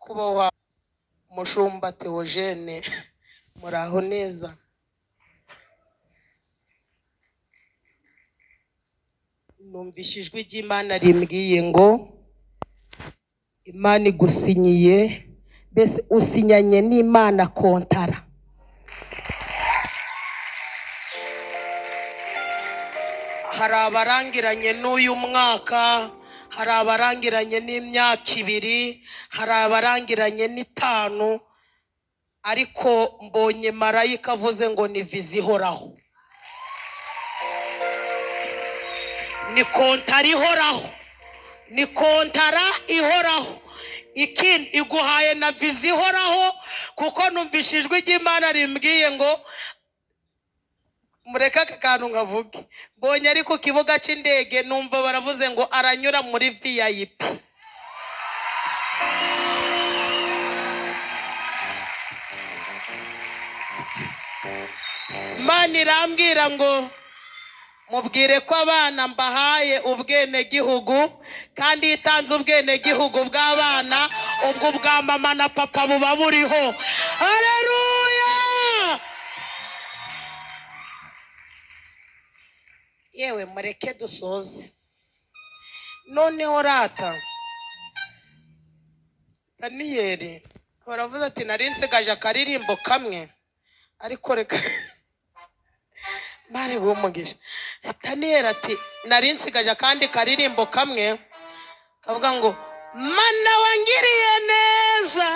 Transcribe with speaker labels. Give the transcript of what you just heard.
Speaker 1: Nyakubahwa Mushumba Theogene, muraho neza. Numvise ijwi ry'Imana rimbwiye ngo Imana igusinyiye, mbese usinyanye n'Imana kontara. Hari abarangiranye n'uyu mwaka, hari abarangiranye n'imyaka 2, hari abarangiranye n'5, ariko mbonye marayika avuze ngo ni viza ihoraho, ni kontara ihoraho, ni kontara ihoraho. Ikindi iguhaye na viza ihoraho, kuko numvise ijwi ry'Imana rimbwiye ngo mureke aka kantu nkavuge. Mbonye ari ku kibuga cy'indege, numva baravuze ngo aranyura muri VIP. Imana irambwira ngo mubwire ko abana mbahaye ubwenegihugu, kandi itanze ubwenegihugu bw'abana, ubwo bwa mama na papa buba buriho. Haleluya! Yewe mureke dusoze. Noneho rata Daniyeli baravuze ati nari nsigaje akaririmbo kamwe, ariko reka mari bumugisha. Daniyeli ati nari nsigaje akandi karirimbo kamwe kavuga ngo Mana wangiriye neza.